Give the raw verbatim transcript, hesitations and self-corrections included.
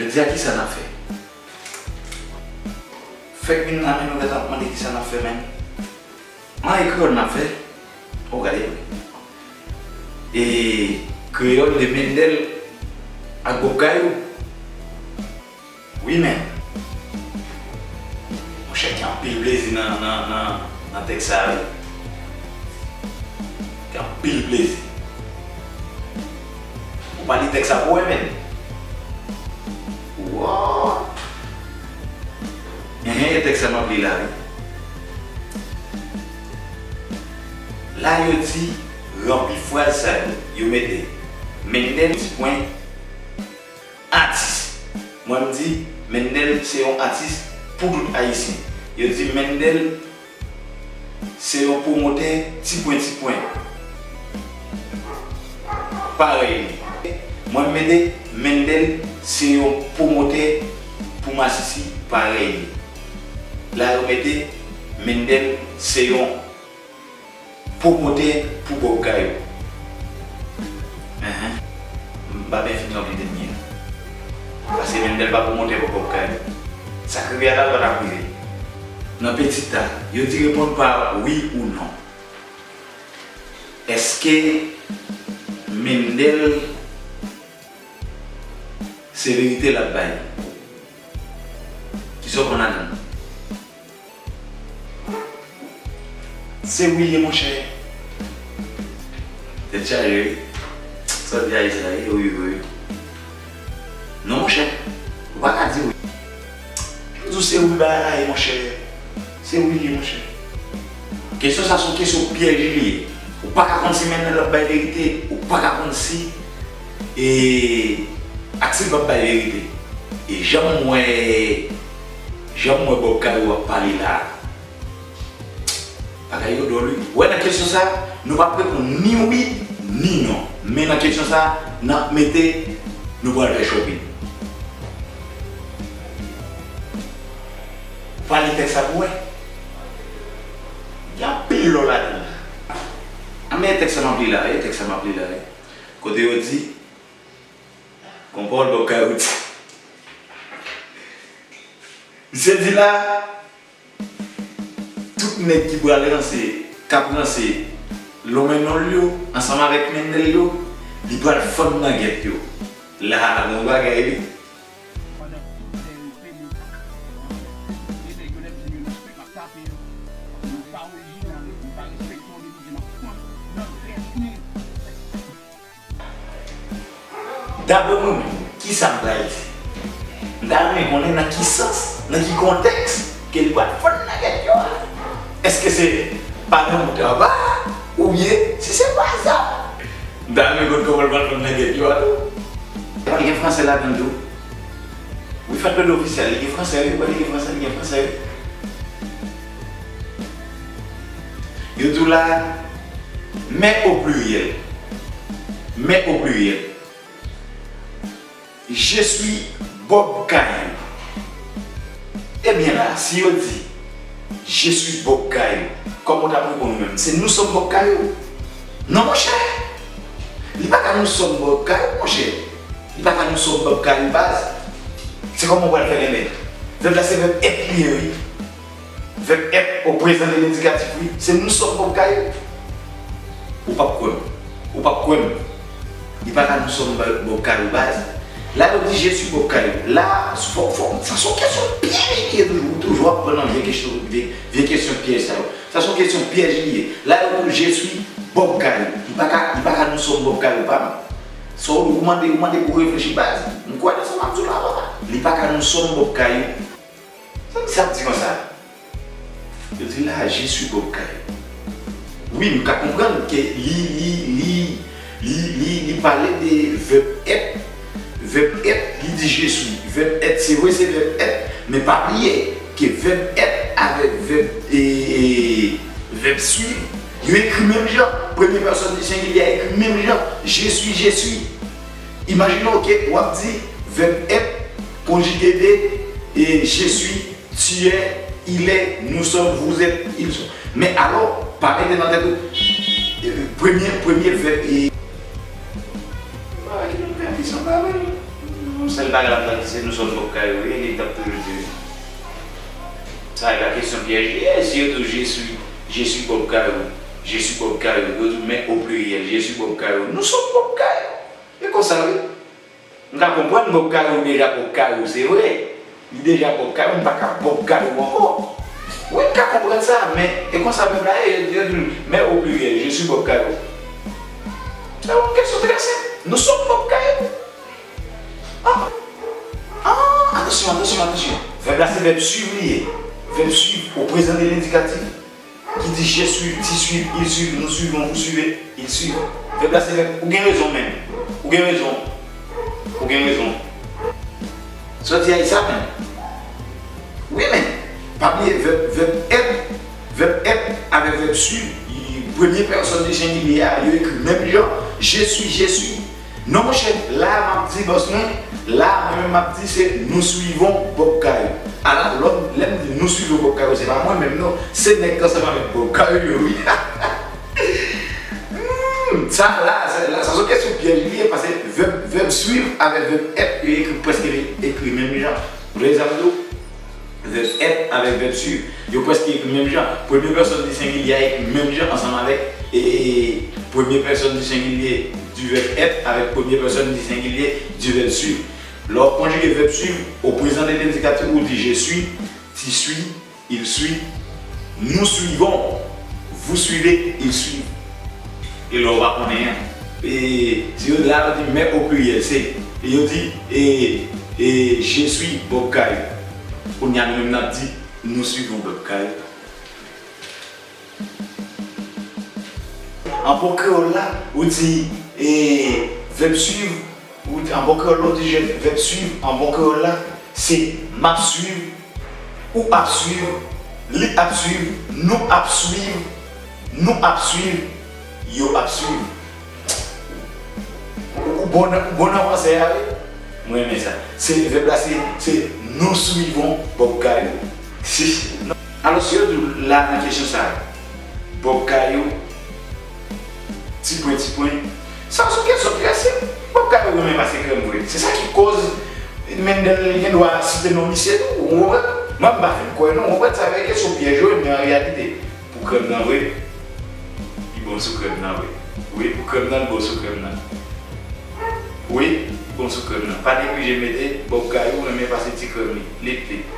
Jodi a, kisa n ap fè? Fèk vin la, men nou gentan ap mande kisa n ap fè menm. An, e kreyòl n ap fè. O, gade vre. E kreyòl de Mendel ak Bob Kayou. Wi, men. Monchè, gen anpil plezi nan, nan, nan, nan tèks sa a, wi. Gen anpil plezi. Ou pa li tèks sa pou wè, men. What? Enhen, e tèks sa m ap li la, wi. La, yo di, ranpli fraz sa yo, yo mete Mendel, ti pwen, atis. Mwen, m di, Mendel se yon atis pou tout Ayisyen. Yo di Mendel se yon pwomotè ti pwen ti pwen. Parèy li. Mwen, m mete Mendel se yon pwomotè pou masisi parèy li. La, yo mete Mendel se yon pwomotè pou Bob Kayou. Enhen. M pa byen fin ranpli dènye a. Paske Mendel pa pwomotè pou Bob Kayou. Sa k rive a la, l pa t ap rive. Nan petit a, yo di reponn pa wi ou non. Èske Mendel se verite l ap bay? Kisa w konn ladan l? Se wi l ye, monchè. Tèt chaje, wi. Sa w di a, sa ye, wi, wi. Non, monchè. Ou pa ka di wi. Yo di w se wi bagay la ye, monchè. Se wi l ye, monchè. Kesyon sa se yon kesyon pyèj li ye. Ou pa ka konn si Mendel ap bay verite, ou pa ka konn si, e, ak si l p ap bay verite. E jan m wè, jan m wè Bob Kayou ap pale la, bagay yo dwòl, wi. Ou wè, nan kesyon sa, nou p ap reponn ni wi, ni non. Men nan kesyon sa, n ap mete, nou pral fè shopping. Ou pa li tèks sa pou wè. Gen anpil lò ladan l. A, men tèks sa m ap li la, e tèks sa m ap li la, e. Kote yo di, gon pawòl Bob Kayou di. Misye di la, tout nèg ki pral ranse, k ap ranse, lonmen non l yo, ansanm avèk Mendel yo, li pral fann nan gèt yo. La, gon bagay, wi. Pandan tout dèyè yo pede, e nèg yo lè m di yo nan strèt m ap tape yo. Yo pa orijinal, yo pa respekte w, yo di m ap pran nan grenn li. Daprè mwen menm, kisa m pral di? M ta renmen konnen nan ki sans, nan ki kontèks ke li pral fann nan gèt yo a. Èske se pa nan mout anba a, oubyen si se pa sa? M ta renmen konn kòman l pral fann nan gèt yo a tou. Li gen fransè ladan l tou. Wi, fèt lè ofisyèl, li gen fransè, wi, wi, li gen fransè, li gen fransè, wi. Yo di w la, mais au pluriel. Mais au pluriel. Je suis Bob Kayou. Ebyen la, si yo di, je suis Bob Kayou, kòman w t ap reponn ou menm? Se nous sommes Bob Kayou? Non, monchè. Li pa ka nous sommes Bob Kayou, monchè. Li pa ka nous sommes Bob Kayou, baz. Se kòman w pral fè renmen? Vèb la se vèb èt li ye, wi. Vèb èt o prezan de lendikatif, wi. Se nous sommes Bob Kayou. Ou p ap kwè m. Ou p ap kwè m. Li pa ka nous sommes Bob Kayou, baz. La, yo di je suis Bob Kayou. La, fò, fò, sa se yon kesyon pyèj li ye toujou. Ou toujou ap pran nan vye kesyon, vye, vye kesyon pyèj sa yo. Sa se yon kesyon pyèj li ye. La, yo di je suis Bob Kayou. Li pa ka, li pa ka nous sommes Bob Kayou, pa m. So, ou mande, ou mande pou reflechi, baz. M kwè nan sa m ap di w la, papa. Li pa ka nous sommes Bob Kayou. Sa misye ap di konsa? Yo di la, je suis Bob Kayou. Wi, nou ka konprann ke li, li, li, li, li, li pale de vèb èt. Vèb èt, li di je suis. Vèb èt, se vre, se vèb èt, men pa bliye ke vèb èt avèk vèb, e, e, vèb suiv, yo ekri menm jan. Premye pèsòn di sengilye a ekri menm jan. Je suis, je suis. Imajine w ke w ap di vèb èt konjige de, e, je suis, tu es, il est, nous sommes, vous êtes, ils sont. Men alò, pa mete nan tèt ou, e, premye, premye vèb, e, Sèl bagay la m tande se nou sòm Bob Kayou, wi, e li t ap toujou di wi. Sa e pa kesyon pyèj li ye, si yo di w je suis, je suis Bob Kayou, je suis Bob Kayou, yo di w men o pliryèl, je suis Bob Kayou, nou sòm Bob Kayou. E konsa wi. M ka konprann Bob Kayou deja Bob Kayou, se vre. Li deja Bob Kayou, m pa ka Bob Kayou ankò. Wi, m ka konprann sa, men e konsa vèb la ye, yo di l men o pliryèl, je suis Bob Kayou. Se yon kesyon trè senp. Nou sòm Bob Kayou. Ah! Ah! Atansyon, atansyon, atansyon. Vèb la se vèb suiv li ye. Vèb suiv, o prezan de lendikatif. Ki di je suis, tu suis, il suit, nous suivons, vous suivez, ils suivent. Vèb la se vèb. Ou gen rezon menm. Ou gen rezon. Ou gen rezon. Sa w di a e sa menm. Wi, men pa bliye vèb, vèb èt, vèb èt avèk vèb suiv, premye pèsòn di sengilye a, yo ekri menm jan, je suis, je suis. Non, monchè, la a m ap di bòs mwen, la a mwen menm m ap di se nous suivons Bob Kayou. Ala, lè m, lè m di nous suivons Bob Kayou, se pa mwen menm non, se nèg k ansanm avèk Bob Kayou yo, wi. Hmm, sa la, sa la, sa se yon kesyon pyèj li ye, paske vèb, vèb suiv avèk vèb èt, yo ekri, prèske ekri menm jan. Ou tande sa m di w? Vèb èt avèk vèb suiv, yo prèske ekri menm jan. Premye pèsòn di sengilye a ekri menm jan ansanm avèk e, e, e, premye pèsòn di sengilye di vèb èt avèk premye pèsòn di sengilye di vèb suiv. Lè w ap konjige vèb suiv o prezan de lendikatif, ou di je suis, tu suis, il suit, nous suivons, vous suivez, ils suivent. E lè w pa konnen an, e, si yo la, yo di men o pliryèl, se, e yo di, e, e, je suis Bob Kayou. Kounye a nou menm n ap di nous suivons Bob Kayou. An bon kreyòl la, ou di, e, vèb suiv, ou di, an bon kreyòl la, ou di je, vèb suiv, an bon kreyòl la, se m ap suiv, ou ap suiv, li ap suiv, nou ap suiv, nou ap suiv, yo ap suiv. Ou, ou bon nan, ou bon nan fransè a, wi. Mwen renmen sa. Se, vèb la, se, se nous suivons Bob Kayou. Si, non. Alò, si yo di w la nan kesyon sa a, Bob Kayou, ti pwen, ti pwen, sa se yon kesyon trè senp. Bob Kayou renmen pase krèm vre. Se sa ki koz Mendel gen dwa site non misye tou, ou konprann? Mwen, m pa fin kwè non, ou konprann? Sa vle kesyon pyèj yo, men an reyalite, pou krèm nan vre, li bon sou krèm nan vre. Wi, pou krèm nan, li bon sou krèm nan. Wi, li bon sou krèm nan. Pa neglije mete Bob Kayou renmen pase ti krèm li. Lit, lit.